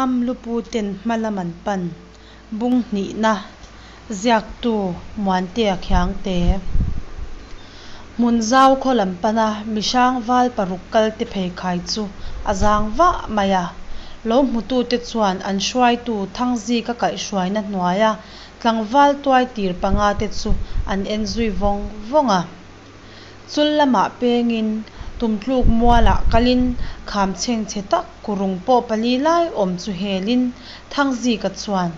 Ngam lupu ten hmalam an pan, Bung hnihna, Ziaktu, Muantea Khiangte. Hmunzau khaw lam pana mihrang val paruk kalte pheikhai chu a zang vah mai a. Lo hmutute chuan an hruaitu Thangzika kaihhruaina hnuaia tlangval tuai tir panga te chu an en zui vawng vawng a. Chul lamah pengin tumtluk mualah kalin kham chhengchhe tak kurung pawh pali lai awm chu helin Thangzika chuan,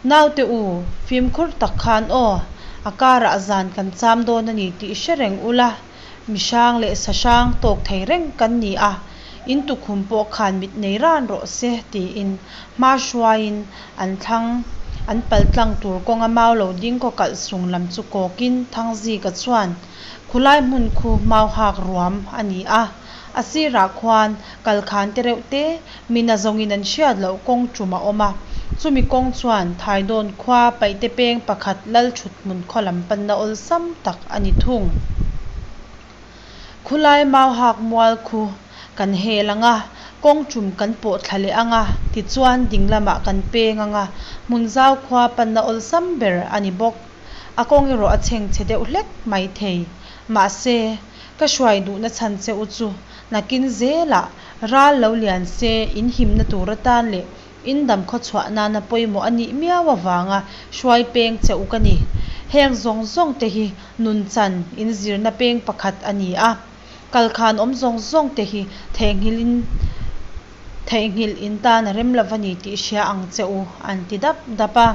Naute u, fimkhur tak khan aw, a karah zan kan cham dawn a ni tih hre reng ula, mi hrang leh sa hrang tawk thei reng kan ni a, in tukhum pawh khan mit nei ran rawh se tiin hma hruaiin an thlang an paltlang tur kawnga mau lo ding kaw kalh sung lam chu kawkin Thangzika chuan, Khulai hmun khu mau hak ruam a ni a, a sirah khuan kalkhan te reuh te mi nazawngin an hriat loh kawng tum a awm a, chumi kawng chuan Thaidawn khua paihte peng pakhat lal thut hmun khaw lam panna awlsam tak a ni thung. Khulai mau hak mual khu kan hel ang a, kawng tum kan pawh thla leh ang a, tichuan ding lamah kan peng ang a, hmun zau khua panna awlsam ber a ni bawk. A kawng erawh a chhengchhe deuh hlek mai thei. Mahse, ka hruai duhna chhan che u chu nakin zelah ral lo lian se in himna tur atan leh in dam khawchhuah nana pawimawh a nih miau avanga hruai peng che u ka ni. Heng zawng zawng te hi nunchan in zirna peng pakhat a ni a. Kalkhan awm zawng zawng te hi theihnghilhin theihnghilh in tan a rem lova ni tih hria ang che u, an ti dap dap a.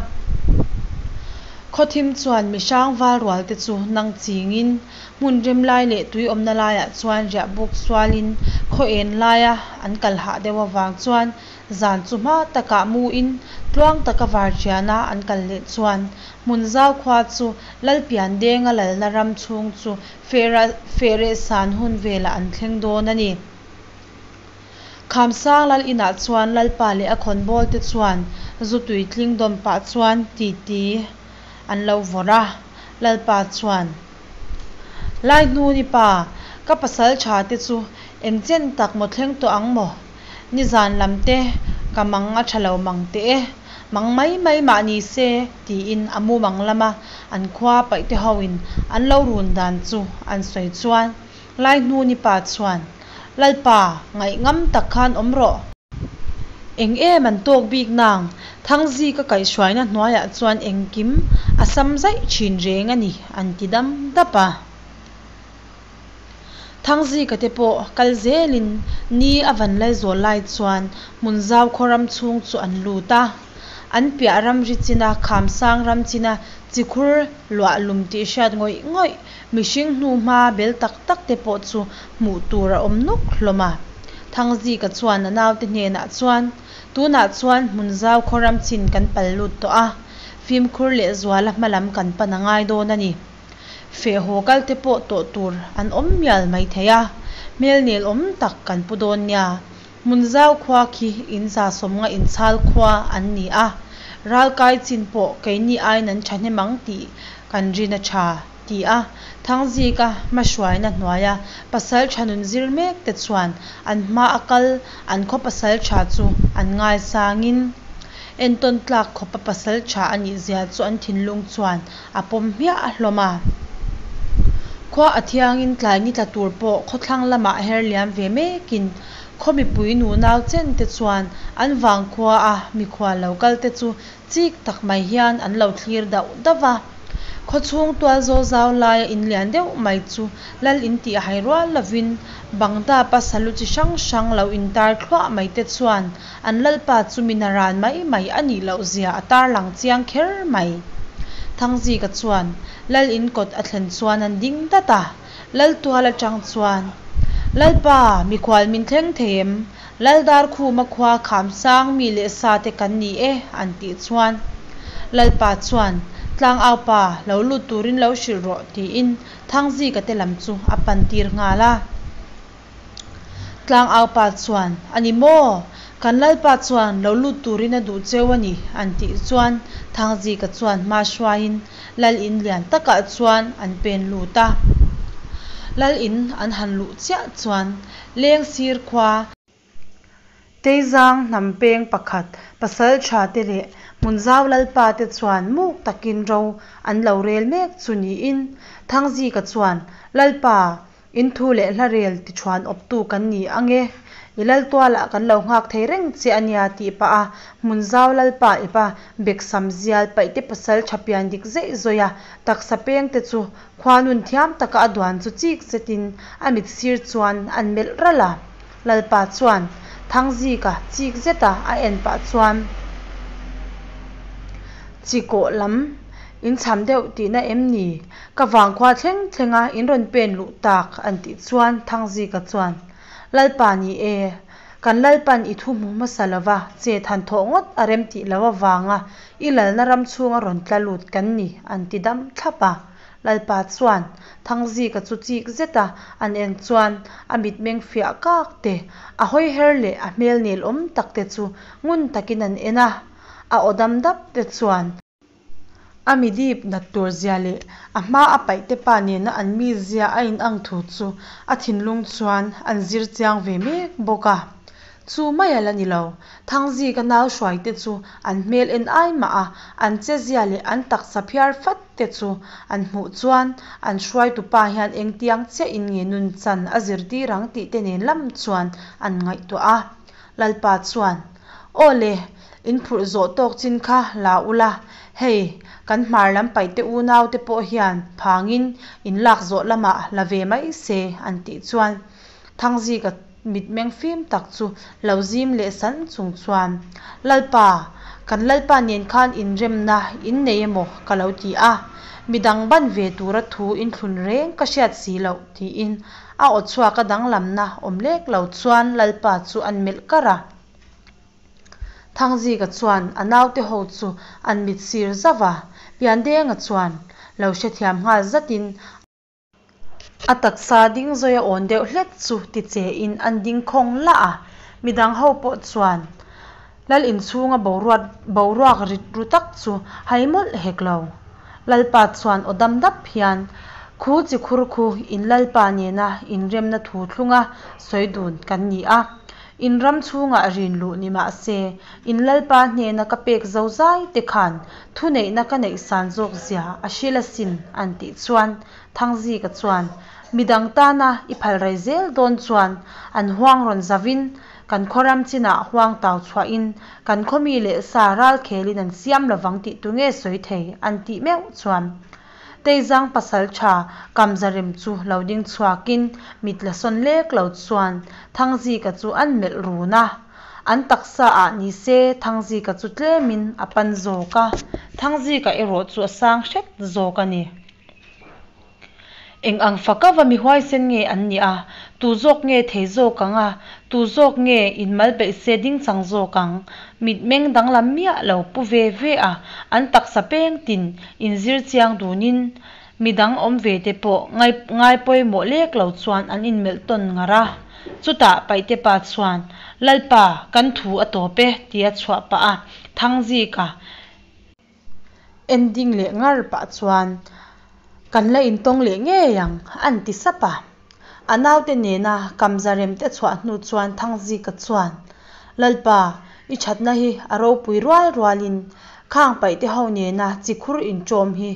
Khawthim chuan mihrang val rual te chu nang chingin hmun rem lai leh tui awmna laiah chuan riah buk sualin khaw en laia an kal hah deuh avang chuan zan chu hma takah muin tluang taka varṭiana an kal leh chuan Hmunzau khua chu Lalpiandenga lalna ram chhung chu feh san hun velah an thleng dawn a ni. Khamsang lal inah chuan Lalpa leh a khawnbawl te chuan zu tui tling dawm pah chuan titi an lo vawrh a. Lalpa chuan, Laihnuni pa, ka pasal tha te chu eng chen tak maw thleng tawh ang maw? Nizan lam te ka mang a tha lo mang teh e, mang mai mai mah ni se, tiin a mumang lama an khua paihte hoin an lo run dan chu an sawi chuan Laihnuni pa chuan, Lalpa, ngaih ngam tak khan awm rawh. Eng em an tawk bik nang, Thangzika kaihhruaina hnuaiah chuan engkim a sam zaih thin reng a ni, an ti dam dap a. Thangzika te pawh kal zelin ni a van laizawl lai chuan Hmunzau khaw ram chhung chu an lut a. An piah ramri china Khamsang ram china chikhur luah lum tih hriat ngawih ngawih mihring hnuhma bel tak tak te pawh chu hmuh tur a awm nuk hlawm a. Thangzika chuan a naute hnenah chuan, Tunah chuan Hmunzau khaw ram chin kan pal lut tawh a, fimkhur leh zuala hmalam kan pan a ngai dawn a ni. Feh haw kal te pawh tawh tur an awm mial mai thei a, hmel nel awm tak kan pu dawn nia. Hmunzau khua khi in 150 inchhal khua an ni a, ralkai chin pawh keini aiin an thahnem ang tih kan rin a tha, ti a Thangzika hmahruaina hnuaia pasal tha nun zir mek te chuan an hma a kal an khaw pasal tha chu an ngaisangin entawn tlak khawpa pasal tha a nih zia chu an thinlung chuan a pawm hmiah a hlawm a. Khua a thiangin tlai ni tla tur pawh khawthlang lamah her liam ve mekin khaw mipui nunau chen te chuan an vang khua a mikhual lo kal te chu chik tak mai hian an lo thlir dauh dauh a. Khaw chhung tual zawl zau laia in lian deuh mai chu lal in tih hai rual lovin bang dapa salu chi hrang hrang lo intar thluah mai te chuan An lalpa chu mi naran mai mai a nih loh zia a tarlang chiang kher mai. Thangzika chuan lal in kawt a thlen chuan an ding dat a, lal tual atang chuan, Lalpa, mikhual min thleng thei em? Lal Darkhuma khua kham sang mi leh sa te kan ni e, an tih chuan Lalpa chuan, Tlangaupa, lo lut turin lo hrilh rawh, tiin Thangzika te lam chu a pan tir nghal a. Tlangaupa chuan, A ni maw? Kan Lalpa chuan lo lut turin a duh cheu a ni, an tih chuan Thangzika chuan hma hruaiin Lal in lian takah chuan an pen lut a. Lal in an han luh chiah chuan Lengsir khua. Teizang hnam peng pakhat pasalṭha te leh Hmunzau lalpa te chuan muk takin ro an lo rel mek chu niin Thangzika chuan Lalpa, in thu leh hla rel ti ṭhuan awptu kan ni ang e, i laltualah kan lo nghak thei reng che a nia tih pah a Hmunzau lalpa epa Beksam zial paihte pasalṭha pian dik zeih zawih a taksa peng te chu khuanun thiam taka a duan chu chik zetin a mit sir chuan an melh ralh a. Lalpa chuan Thangzika chik zeta a en pah chuan Chi kawh lam in cham deuh tihna em ni? Ka vangkhua thleng thlenga in rawn pen luh tak an tih chuan Thangzika chuan Lalpa ni e, kan Lalpan i thu hmu hmasa lova che than thawh ngawt a rem tih loh avanga i lalna ram chhunga rawn tla lut kan ni an ti dam thlap a. Lalpa chuan Thangzika chu chik zeta an en chuan a mitmeng fiah kak te, a hawi her leh a hmel nel awm tak te chu ngun takin an en a, a aw dam dap te chuan a mi dip nat tur zia leh a hma a paih te pa nena an mizia a inang thu chu a thinlung chuan an zir chiang ve mek bawk a. Chu mai a la ni lo, Thangzika nau hruai te chu an hmel en ai mah a, an chezia leh an taksa phiar fat te chu an hmuh chuan an hruaitu pa hian engtiang chiah in nge nun chan a zirtir ang tih te nen lam chuan an ngaihtuah a. Lalpa chuan, Aw le, in phurh zawh tawk chin kha la ula, hei kan hmar lam paihte unau te pawh hian phangin in lak zawh lamah la ve mai se an tih chuan Thangzika mitmeng fim tak chu lo zim leh san chung chuan, Lalpa, kan Lalpa nen khan inremna in nei emaw ka lo ti a, midang ban ve tura thu inthlun reng ka hriat si loh tiin a aw chhuak a danglamna awm lek lo chuan Lalpa chu an melh kar a. Thangzika chuan a naute ho chu an mit sir zauh a, Piandenga chuan lo hrethiam nghal zatin, A taksa ding zawi a awn deuh hlek chu ti che in an ding khawng lah a, midang ho pawh chuan Lal inchhunga boruat boruak rit ru tak chu hai mawlh hek lo. Lalpa chuan aw dam dap hian Khu chi khur khu in Lalpa nena inremna thu thlunga sawi dun kan ni a, In ram chhungah rin luh ni mah se, in Lalpa hnena ka pek zo zai te khan thuneihna ka neih san zawk zia a hrilh asin an tih chuan Thangzika chuan midang tana i phal rei zel dawn chuan an huang rawn zavin kan khaw ram chinah huang tau chhuahin kan khaw mi leh sa ral khelin an siam lovang tih tu nge sawi thei an tih meuh chuan Teizang pasaltha Kamzarem chu lo ding chhuakin mit la sawn lek lo chuan Thangzika chu an melh run a. An taksa ah ni se Thangzika chu tlemin a pan zawk a, Thangzika erawh chu a sang hret zawk a ni. Eng ang faka va mi huaisen nge an nih a, tu zawk nge thei zawk ang a, tu zawk nge inmal peih se ding chang zawk ang? Mitmeng danglam miah lo pu ve ve a, an taksa peng tin inzir chiang dunin midang awm ve te pawh ngai pawimawh lek lo chuan an inmelh tawn ngar a. Chutah Paihte pa chuan, Lalpa, kan thu a tawp e, tia chhuah pah a, Thangzika, Ending leh ngar pah chuan kan la intawng leh ngei ang an ti sap a. A naute nena kamza rem te chhuah hnu chuan Thangzika chuan, Lalpa, i thatna hi a ropui rual rualin khang paihte ho nena chikhur inṭawm hi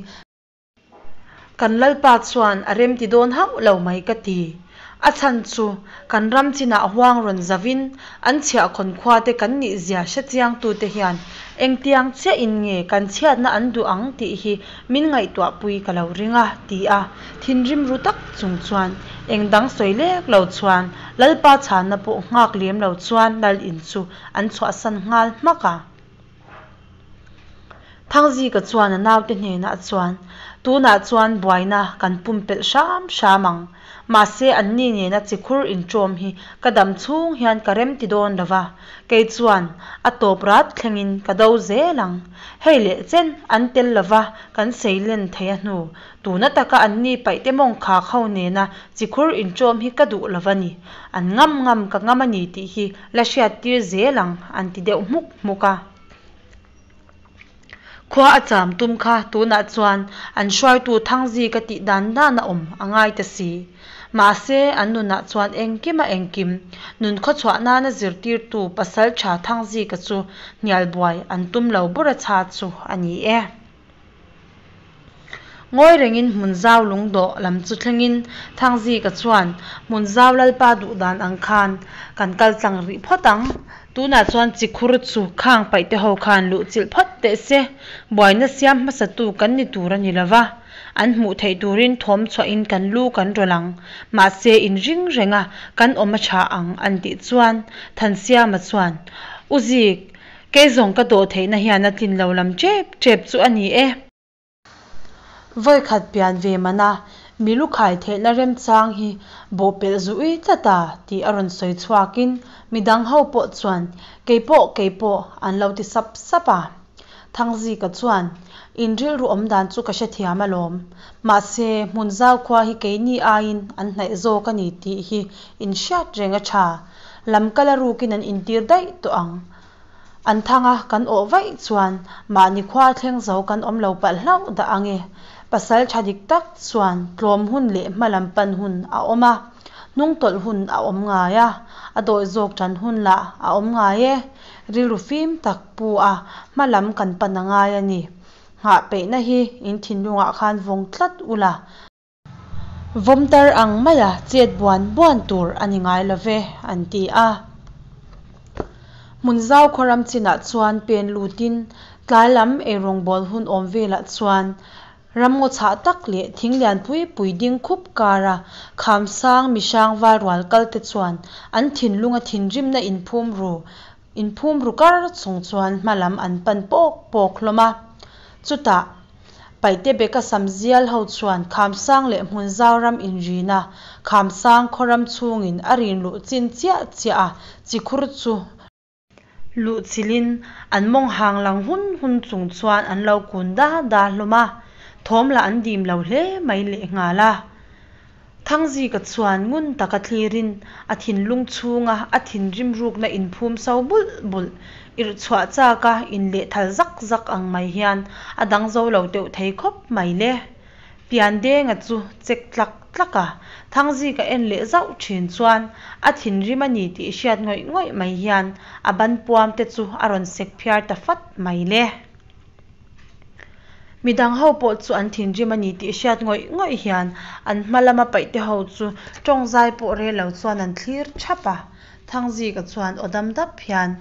Kan Lalpa chuan a remti dawn hauh lo mai ka ti. A chhan chu kan ram chinah huang rawn zavin an chhiahkhawn khuate kan nihzia hrechiangtute hian engtiang chiahin nge kan chhiatna an duh ang tih hi min ngaihtuahpui ka lo ring a, ti a thinrim ru tak chung chuan eng dang sawi lek lo chuan Lalpa chhanna pawh nghak lem lo chuan Lal in chu an chhuahsan nghal hmak a. Thangzika chuan a naute hnenah chuan, Tunah chuan buaina kan pumpelh hram hram ang. Mahse anni nena chikhur inṭawm hi ka dam chhung hian ka remti dawn lo va, kei chuan a tawp rat thlengin ka do zel ang. Hei leh chen an tel lo va kan seilen thei a hnu, tuna taka anni paihte mawngkhak ho nena chikhur inṭawm hi ka duh lo va ni. An ngam ngam ka ngam a ni tih hi la hriattir zel ang an ti deuh hmuk hmuk a. Khua a cham tum kha tunah chuan an hruaitu Thangzi ka tih dan dan a awm a ngai ta si. Mahse, an nunah chuan engkima engkim, nun khawchhuah nana zirtirtu Pasalṭha Thangzika chu hnial buai an tum lo bur a chha chu a ni e. Ngawi rengin Hmunzau lungdawh lam chu thlengin Thangzika chuan Hmunzau Lalpa duh dan ang khan kan kal tlang rih phawt ang. Tunah chuan chikhur chu khang paih te ho khan luh chilh phawt teh se, buaina siam hmasatu kan ni tur a ni lo va, an hmuh theih turin thawm chhuahin kan lu kan rawlh ang, mahse inring renga kan awm a tha ang an tih chuan Thansiama chuan, U Zik, kei zawng ka dawh theihna hian a tlin lo lam tep tep chu a ni e. Vawikhat pian ve mana mi lu khai theihna remchang hi bawhpelh zu ui tlat a tih a rawn sawi chhuakin midang ho pawh chuan keipawh keipawh an lo ti sap sap a. Thangzika chuan in rilru awm dan chu ka hrethiam alawm. Mahse Hmunzau khua hi keini aiin an hnaih zawk a ni tih hi in hriat reng a tha. Lamkal a rukin an intir daih tawh ang. An thang a, kan awh vaih chuan mahni khua thleng zo kan awm lo palh hlauh dah ang e. Pasal tha dik tak chuan tlawm hun leh hma lam pan hun a awm a, hnung tawlh hun a awm ngai a, a dawih zawk tan hun lah a awm ngai e. Rilru fim tak pu a, hma lam kan pan a ngai a ni. Nghah peihna hi in thinlungah khan vawng tlat ula. Vawmtar ang maia chet buan buan tur a ni ngai lo ve, an ti a. Hmunzau khawram chinah chuan pen lutin tlai lam eirawngbawl hun awm velah chuan ramngaw chhah tak leh thing lian pui pui ding khup kara khamsang mihrang valrual kalte chuan an thinlunga thinrimna inphum ru inphum ru kar chung chuan hma lam an pan pawk pawk hlawm a. Chutah, Paihte beka sam zial ho chuan Khamsang leh Hmunzau ram inrina Khamsang khaw ram chhungin a rin luh chin chiah chiah a, chikhur chu luh chilhin an mawng hang lang hun hun chung chuan an lo kun da da hlawm a, thawm lah an dim lo hle mai lehnghal a. Thangzika chuan ngun taka thlirin a thinlung chhunga a thinrim rukna inphum so bulh bulh, irh chhuah chaka inlehthal zak zak ang mai hian a dang zo lo teuh thei khawp mai le. Piandenga chu chek tlak tlak a, Thangzika en leh zauh thin chuan a thinrim a ni tih hriat ngawih ngawih mai hian a ban puam te chu a rawn sek phiar ta fat mai le. Midang ho pawh chu an thinrim a ni tih hriat ngawih ngawih hian an hma lama paihte ho chu tawng zai pawh rel lo chuan an thlir thap a. Thangzika chuan aw dam dap hian,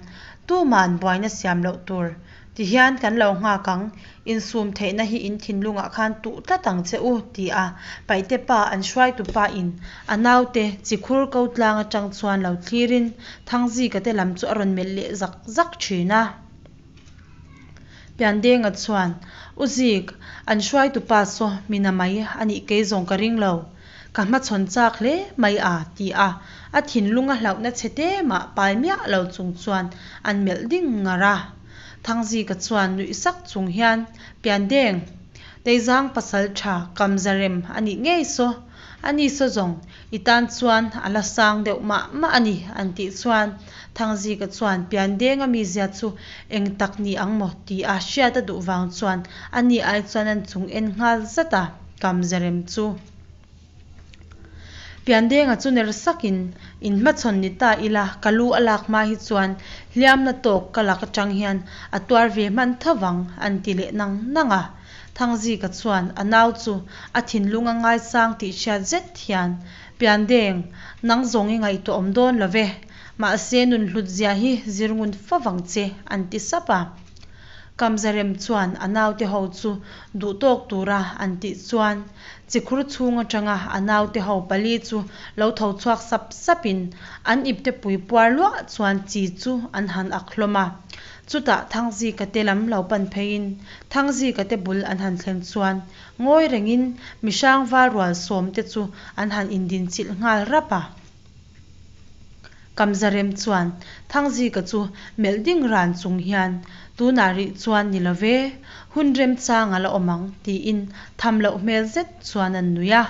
Tuma'n buaina siam loh tur ti hian kan lo nghak ang, insum theihna hi in thinlungah khan tuh tlat ang che u, ti a paihte pa an hruaitu pa in a naute chikhur ko tlang atang chuan lo thlirin Thangzika te lam chu a rawn melh leh zak zak thin a. Piandenga chuan, U Zik, an hruaitu pa saw mina mai a nih kei zawng ka ring lo. Ka hmachhawn chak hle mai a, ti a, a thinlung a hlauhna chhe te mah pai miah lo chung chuan an melh ding ngar a. Thangzika chuan nuih sak chung hian, Piandeng, Teizang pasal tha Kamzarem a nih ngei saw. A ni saw zawng, i tan chuan a la sang deuh mah mah a ni, an tih chuan Thangzika chuan Piandenga mizia chu eng tak ni ang maw ti a hriat a duh vang chuan a ni ai chuan an chung en nghal zat a, Kamzarem chu. Piandenga chu ner sakin, Inhmachhawn ni ta ila, ka lu a lak hma hi chuan hliamna tawk ka lak atang hian a tuar ve hman tho vang, an ti leh nang nang a. Thangzika chuan a nau chu a thinlung a ngaisang tih hriat zet hian, Piandeng, nang zawng i ngaihtuah awm dawn lo ve, mahse nun hlut zia hi zir ngun fo vang che, an ti sap a. Kamzarem chuan a naute ho chu duh tawk tura an tih chuan chikhur chhung atanga a naute ho pali chu lo tho chhuak sap sapin an ipte pui puar luah chuan chi chu an han ak hlawm a. Chutah Thangzika te lam lo pan pheiin Thangzika te bul an han thleng chuan ngawi rengin mihrang val rual sawm te chu an han indinchilh nghal rap a. Kamzarem chuan Thangzika chu melh ding ran chung hian, Tunah rih chuan ni lo ve, hun remchang a la awm ang, tiin tham loh hmel zet chuan an nui a.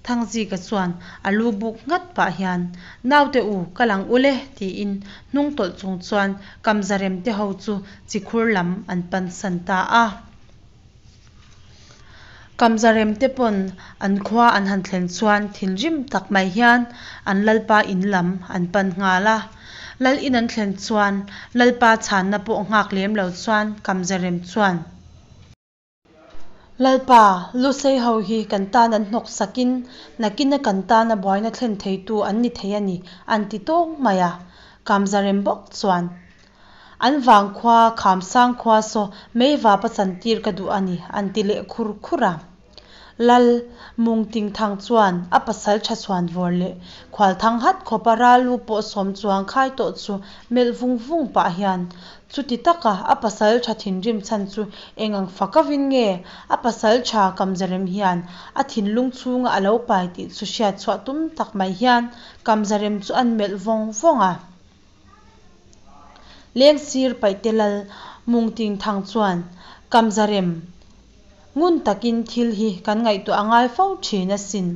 Thangzika chuan a lu buk nghat pah hian, Naute u, ka lang ul e, tiin hnung tawlh chung chuan Kamzarem te ho chu chikhur lam an pansan ta a. Kamzarem te pawn an khua an han thlen chuan thinrim tak mai hian an lalpa in lam an pan nghal a. Lal in an thlen chuan lalpa chhanna pawh nghak lem lo chuan Kamzarem chuan, Lalpa, Lusei ho hi kan tan an hnawk sakin nakina kan tana buaina thlen theitu an ni thei a ni an ti tawng mai a. Kamzarem bawk chuan, An vangkhua Khamsang khua saw meivapa chantir ka duh a ni an ti leh khur khur a. Lal Mungtingthang chuan a pasal tha chhuanvawr leh khualthang hat khawpa ral lu pawh sawm chuang khai tawh chu melh vung vung pah hian chuti taka a pasal tha thinrim chhan chu eng ang fakavin nge a pasal tha Kamzarem hian a thinlung chhunga a lo pai tih chu hriat chhuah tum tak mai hian Kamzarem chu an melh vawng vawng a. Lengsir Paihte Lal Mungtingthang chuan Kamzarem Ngun takin thil hi kan ngaihtuah a ngai fo thin asin.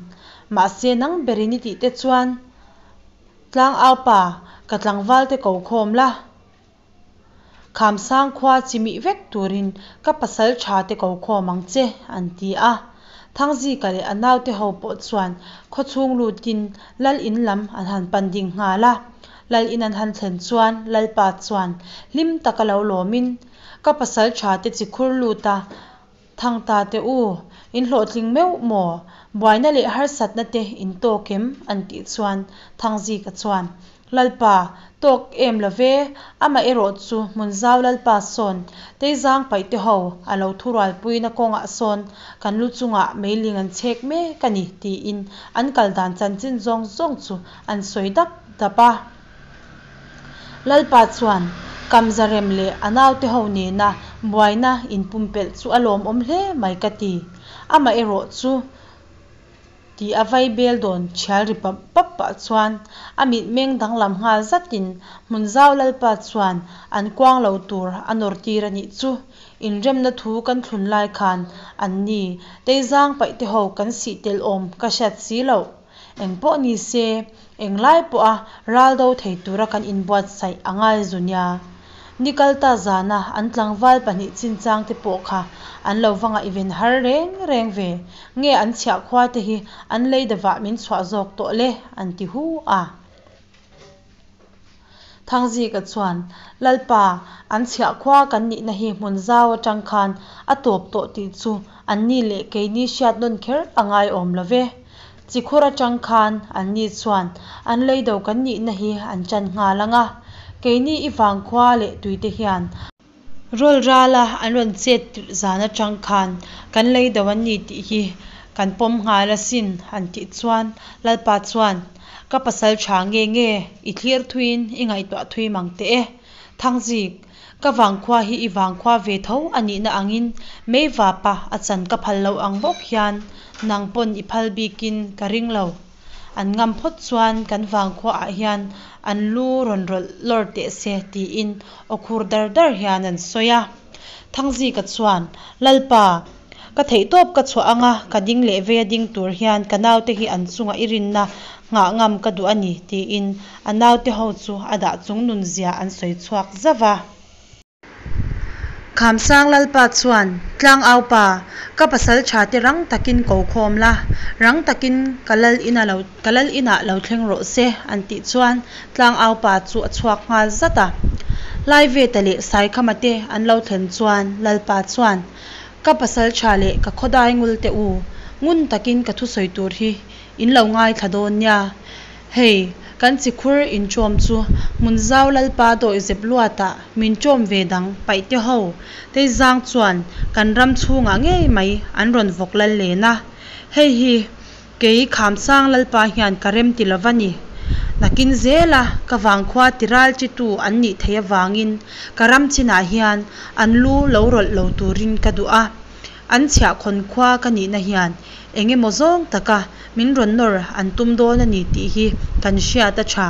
Mahse nang berin i tih te chuan Tlangaupa ka tlangval te ko khawm la. Khamsang khua chimih vek turin ka pasal tha te ko khawm ang che an ti a. Thangzika leh a naute ho pawh chuan khawchhung lutin Lal in lam an han pan ding nghal a. Lal in an han thlen chuan Lalpa chuan hlim taka lo lawmin Ka pasal tha te chi khur lut a, Thang ta teh u, in hlawhtling meuh maw? Buaina leh harsatna te in tawk em? an tih chuan Thangzika chuan, Lalpa, tawk em lo ve, amaherawh chu Hmunzau Lalpa sawn Teizang paih te ho a lo thurualpuina kawngah sawn kan lu chungah meiling an chhek mek a ni tiin an kal dan chanchin zawng zawng chu an sawi dap dap a. Lalpa chuan Kamzarem leh a naute ho nena buaina inpumpelh chu a lawmawm hle mai ka ti. Amaherawh chu ti a vai bel dawn thial ri pap pap pah chuan a mitmeng danglam nghal zatin Hmunzau Lalpa chuan an kuang lo tur a nawr tir a nih chu. Inremna thu kan thlun lai khan anni Teizang paihte ho kan sih tel awm ka hriat si loh. Engpawh ni se, englai pawha ral do thei tura kan inbuatsaih a ngai zu nia. Ni kal ta zana an tlangval pahnih chinchang te pawh kha an lo va ngaihven har reng reng ve. Nge an chhiah khua te hi an lei davah min chhuah zawk tawh le an ti hu a. Thangzika chuan, Lalpa, an chhiah khua kan nihna hi hmun zau atang khan a tawp tawh tih chu anni leh keini hriat nawn kher a ngai awm lo ve. Chikhur atang khan anni chuan an leido kan nihna hi an chan nghal ang a, keini i vangkhua leh tuite hian, Rawl rala an rawn chet tirh zan atang khan kan lei do an ni tih hi kan pawm nghal asin han tih chuan Lalpa chuan ka pasal tha nge nge i thlir thuiin i ngaihtuah thui mang teh e. Thangzik, ka vangkhua hi i vangkhua ve tho a nihna angin meivapa a chan ka phal lo ang bawk hian nang pawn i phal bikin ka ring lo. An ngam phawt chuan kan vangkhuaah hian an lu rawn rawlh lawr teh se tiin aw khur dar dar hian an sawi a. Thangzika chuan, Lalpa, ka theihtawp ka chhuah anga ka ding leh vei a ding tur hian ka naute hi an chungah i rinna nghah ngam ka duh a ni tiin a naute ho chu a dah chung nunzia an sawi chhuak zauh va. Khamsang Lalpa chuan, Tlangaupa, ka pasal tha te rang takin ko khawm la, rang takin ka lal ina lo ka lal inah lo thleng rawh se, an tih chuan Tlangaupa chu a chhuak nghal zat a. Laiveta leh Saikhama te an lo thlen chuan Lalpa chuan, Ka pasal tha leh ka khawdai ngul te u, ngun takin ka thusawi tur hi In lo ngaithla dawn nia. Hei, kan chikhur inṭawm chu Hmunzau Lalpa dawihzep luatah min ṭawm ve dang paihte ho Teizang chuan kan ram chhungah ngei mai an rawn vawk lal len a. Hei hi kei Khamsang Lalpa hian ka rem ti lova ni. Nakin zela ka vangkhua tiral chitu an nih theih avangin ka ram chinah hian an lu lo rawlh lo turin ka duh a. An chhiahkhawn khua ka nihna hian eng emaw zawng taka min rawn nawr an tum dawn a ni tih hi kan hriat a tha.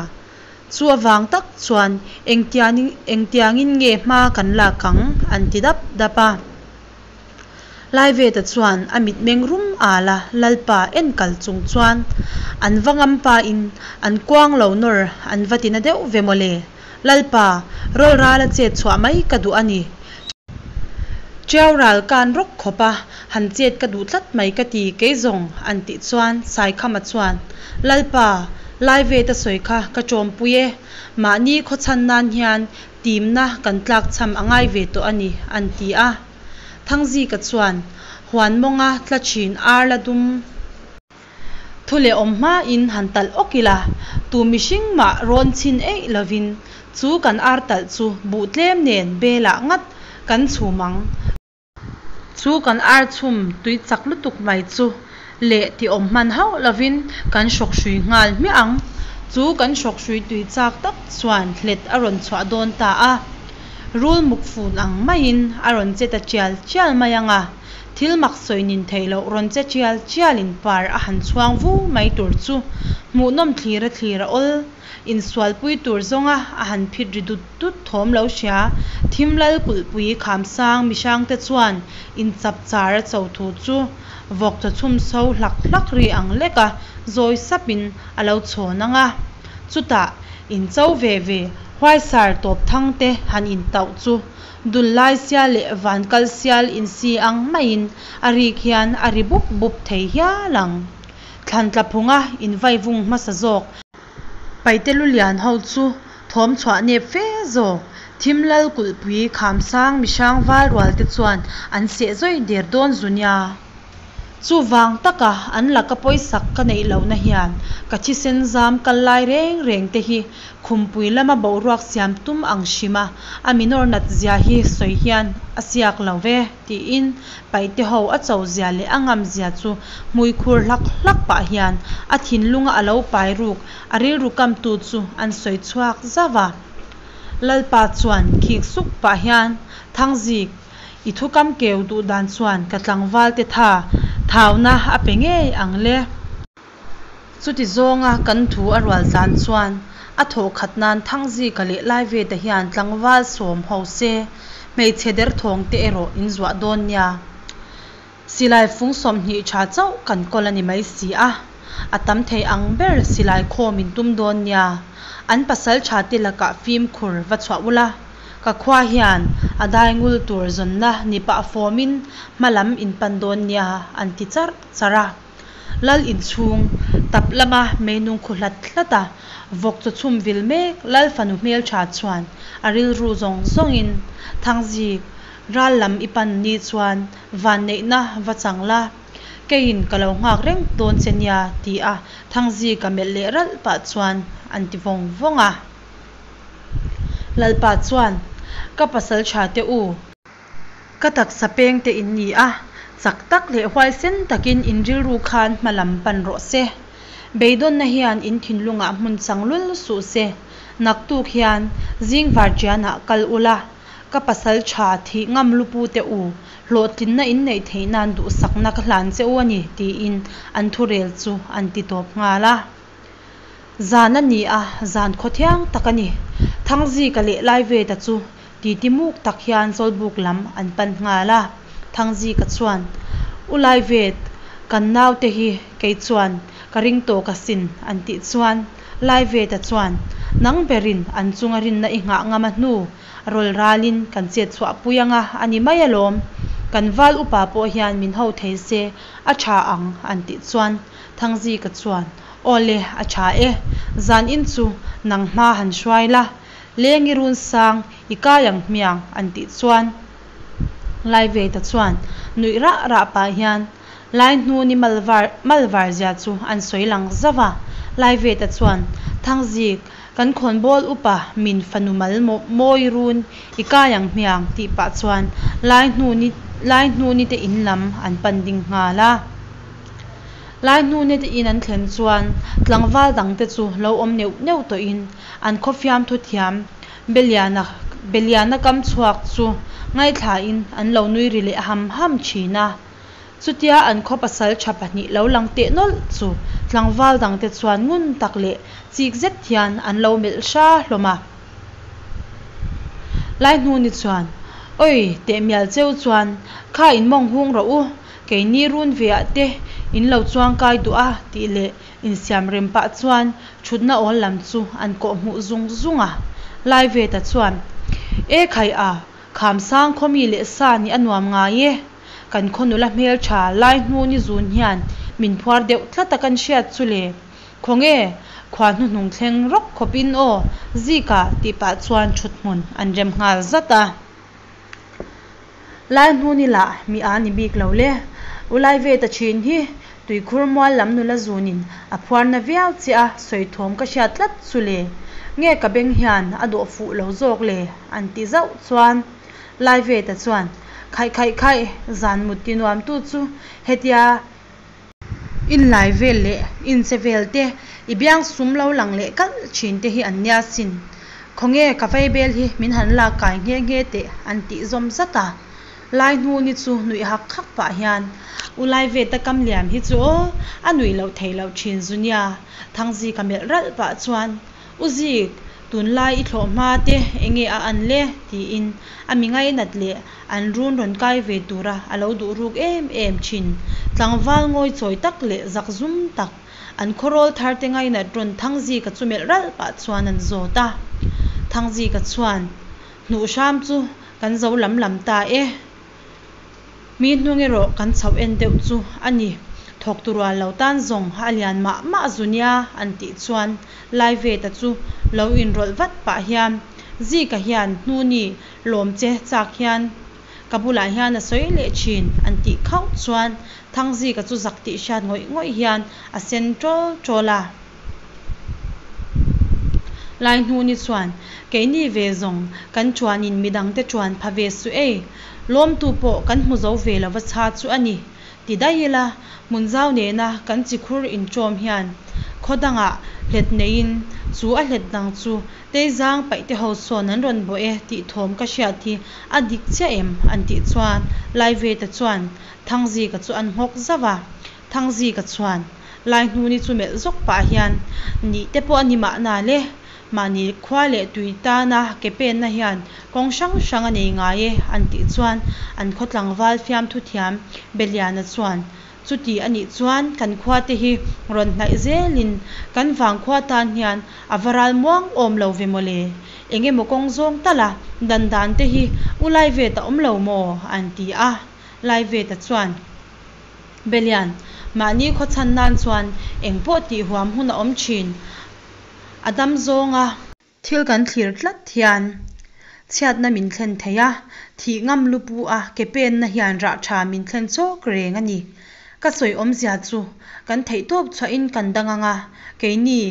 Chu avang tak chuan engtiangin nge hma kan lak ang an ti dap dap a. Laiveta chuan a mitmeng rum al a Lalpa en kal chung chuan an va ngam pain an kuang lo nawr an va tina deuh ve mawle. Lalpa, rawlrala chet chhuah mai ka duh a ni. Ṭiau ral kan rawk khawp a, han chet ka duh tlat mai ka ti kei zawng an tih chuan Saikhama chuan, Lalpa, Laiveta sawi kha ka ṭawmpui e, mahni khawchhan nan hian timna kan tlakchham a ngai ve tawh a ni an ti a. Thangzika chuan huan mawnga tla ṭhin ar la dum Thu leh awm hmain han talh awk ila, tu mihring mah rawn chhin eih lovin chu kan ar talh chu buh tlem nen belah ngat kan chhum ang. Chu kan ar chhum tui chak lutuk mai chu leh ti awm hman hauh lovin kan hrawk hrui nghal hmiah ang. Chu kan hrawk hrui tui chak tak chuan hlet a rawn chhuah dawn ta a, rul muk fun ang maiin a rawn che ta tial tial mai ang a. Thil mak sawi nin theih loh rawn che tial tialin par a han chhuang vu mai tur chu hmuhnawm thlir a thlir a awl. Insualpui tur zawnga a han phit ri dut dut thawm lo hria. Thimlal kulhpui khamsang mihrangte chuan inchap char a cho thu chu vawk chaw chhum so hlak hlak ri ang leka zawi sapin a lo chhawn ang a. Chutah incho ve ve huaisar tawp thangte han intauh chu Dunlai sial leh vankal sial insi ang maiin a rik hian a ri bup bup thei hial ang. Thlan tla phunga invaivung hmasa zawk. Paite lulian ho chu thawm chhuah nep fe zawk. Thim lal kulhpui khamsang mihrang val rual te chuan an seh zawi der dawn zu nia. Chuvang taka an laka pawisak ka neih lohna hian ka thisen zam kal lai reng reng te hi Khumpui lama boruak siam tum ang hrima a minor nat zia hi sawi hian a siak lo ve, tiin Paihte ho a cho zia leh a ngam zia chu hmui khur hlak hlak pah hian a thinlunga a lo pai ruk a rilru kamtu chu an sawi chhuak zauh a. Lalpa chuan khik suk pah hian Thangzik, i thu kam keu duh dan chuan ka tlangvalte tha thauna a pe ngei ang le. Chuti zawnga kan thu a rual tlan chuan a thawh khat nan Thangzika leh Laiveta hian tlangval sawm ho se, hmeichhe derthawng te erawh in zuah dawn nia. Silai fung 20 tha chauh kan kawl a ni mai si a, a tam thei ang ber silai khawm in tum dawn nia. An pasal tha te lakah fimkhur va chhuah ula, ka khua hian a dai ngul tur zawnna ni pah fawmin hma lam in pan dawn nia an ti charh charh a. Lal inchhung tap lama meinung khu hlat hlat a, vawk chaw chhum vil mek Lal fanu hmeltha chuan a rilru zawng zawngin Thangzik ral lam i pan ni chuan vanneihna va chang la, keiin ka lo nghak reng dawn che nia ti a Thangzika melh leh ralh pah chuan an ti vawng vawng a. Lalpa chuan, Ka pasal tha te u, Ka taksa peng te in ni a, chak tak leh huaisen takin in rilru khan hma lam pan rawh se. Beidawnna hian in thinlungah hmun chang lul suh se. Naktuk hian zing varṭianah kal ula, ka pasal tha thih ngam lupu te u, hlawhtlinna in neih theih nan duhsakna ka hlan che u a ni, tiin an thurel chu an ti tawp nghal a. Zan a ni a, zan khawthiang tak a ni. Thangzika leh Laiveta chu Titi muk tak hian Zawlbuk lam an pan nghal a, Thangzika chuan, U Laivet, kan naute hi kei chuan ka ring tawk asin an tih chuan Laiveta chuan, Nang berin an chunga rinna i nghah ngam a hnu, rawl ralin kan chet chhuah pui anga a ni mai alawm, kan val upa pawh hian min ho thei se a tha ang an tih chuan Thangzika chuan, Aw le, a tha e, zan in chu nang hma han hruai la, Leng i run sang, i kai ang hmiang an tih chuan Laiveta chuan nuih rah rah pah hian Laihnuni malvar malvar zia chu an sawi lang zauh a. Laiveta chuan Thangzik, kan khawnbawl upa min fanu mal mawi run i kai ang hmiang tih pah chuan Laihnuni Laihnuni te in lam an pan ding nghal a. Laihnuni te in an thlen chuan tlangval dangte chu lo awm neuh neuh tawhin An khaw fiamthu thiam Beliana Beliana kam chhuak chu ngaithlain an lo nui ri leh ham ham thin a. Chutia an khaw pasal tha pahnih lo lang teh nawlh chu tlangval dangte chuan ngun tak leh chik zet hian an lo melh hra hlawm a. Laihnuni chuan, Oi, teh mial cheu chuan kha in mawng hung rawh u, keini run veah te in lo chuangkai duh a tih leh Insiam rem pah chuan thutna awl lam chu an kawh hmuh zung zung a. Laiveta chuan, E khai a, Khamsang khaw mi leh sa nih a nuam ngai e. Kan khaw nula hmeltha Laihnuni zun hian min phuar deuh tlat a kan hriat chu le. Khawnge, khua hnuhnung thleng rawk khawpin aw Zika tih pah chuan thuthmun an rem nghal zat a. Laihnuni lah mi a ni bik lo le. U lai ve ta thin hi tuikhur mual lam nula zunin a phuarna viau che a sawi thawm ka hriat tlat chu le. Nge ka beng hian a dawh fuh lo zawk le an ti zauh chuan Laiveta chuan Khaih khaih khaih zan mut ti nuam tu chu hetia inlai vel leh inche vel te i biang sum lo lang leh kalh thin te hi an nia sin. Khawnge ka vaibel hi min han lak kai nghe nghe teh an tih zawm zat a. Laihnuni chu nuih hak hak pah hian U Laiveta kam liam hi chu aw a nuih loh theih loh thin zu nia Thangzika melh ralh pah chuan U Zik, tunlai i thlawh hma te enge a an le? tiin a mi ngainat leh an run rawn kai ve tura a lo duh ruk em em thin. Tlangval ngawi chawi tak leh zak zum tak, an khawrawl thar te ngainat rawn Thangzika chu melh ralh pah chuan an zawt a. Thangzika chuan, Hnuh hram chu kan zo lam lam ta e. Mi hnung erawh kan chhoh en deuh chu a ni. Thawktu rual lo tan zawng a lian mah mah zu nia an tih chuan Laiveta chu lo inrawlh vat pah hian Zika hian Hnuni lawm che chak hian ka bulah hian a sawi leh thin an tih khauh chuan Thangzika chu zak tih hriat ngawih ngawih hian a sen tawl tawl a. Laihnuni chuan, Keini ve zawng kan chuanin midangte chuan pha ve suh ei, lawmtu pawh kan hmu zo ve lova chha chu a ni, ti daih ila, Hmunzau nena kan chikhur inṭawm hian khaw dangah hlet neiin chu a hlet dang chu Teizang paihte ho sawn an rawn bawh e tih thawm ka hriat hi a dik chiah em? an tih chuan Laiveta chuan Thangzika chu an nghawk zauh a, Thangzika chuan Laihnuni chu melh zawk pah hian, Nih te pawh a ni mahna le, mahni khua leh tui tana ke penna hian kawng hrang hrang a nei ngai e an tih chuan an khaw tlangval fiamthu thiam Beliana chuan, Chuti a nih chuan kan khua te hi rawn hnaih zelin kan vangkhua tan hian a va ral muang awm lo ve mawle, eng emaw kawng zawng tala dan dan te hi u Laivet a awm lo maw? an ti a, Laiveta chuan. Belian, mahni khaw chhan nan chuan eng pawh tih huam hun a awm thin. A dam zawnga. Thil kan thlir tlat hian chhiatna min thlen thei a, thih ngam lupu a ke penna hian rah tha min thlen chawk reng a ni. Ka sawi awmzia chu kan theihtawp chhuahin kan dang ang a, keini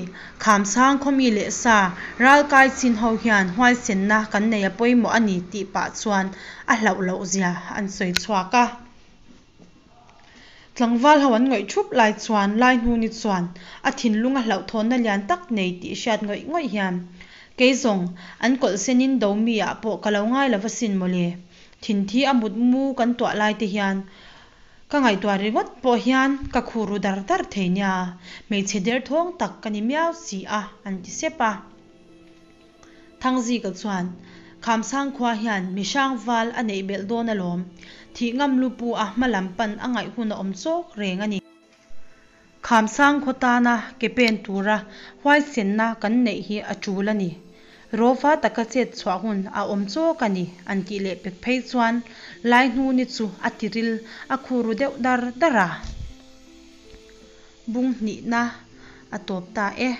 Khamsang khawmi leh sa ralkai chin ho hian huaisenna kan nei a pawimawh a ni tih pah chuan a hlauh loh zia an sawi chhuak a. Tlangval ho an ngawih thup lai chuan Laihnuni chuan a thinlung a hlauhthawnna lian tak nei tih hriat ngawih ngawih hian, Kei zawng, an kawlh senin do mi ah pawh ka lo ngai lo va sin mawle. Thinthi a mut mu kan tuah lai te hian ka ngaihtuah ringawt pawh hian ka khur ru dar dar thei nia, hmeichhe derthawng tak ka ni miau si a, an ti sep a. Thangzika chuan, Khamsang khua hian mihrang val a neih belh dawn alawm. Thih ngam lu pu a hma lam pan a ngaih hun a awm chawk reng a ni. Khamsang khaw tana ke pen tura huaisenna kan neih hi a tul a ni. Rawva taka chet chhuah hun a awm chawk a ni an tih leh pek phei chuan Laihnuni chu a tiril a khu ru deuh dar dar a. Bung hnihna a tawp ta e.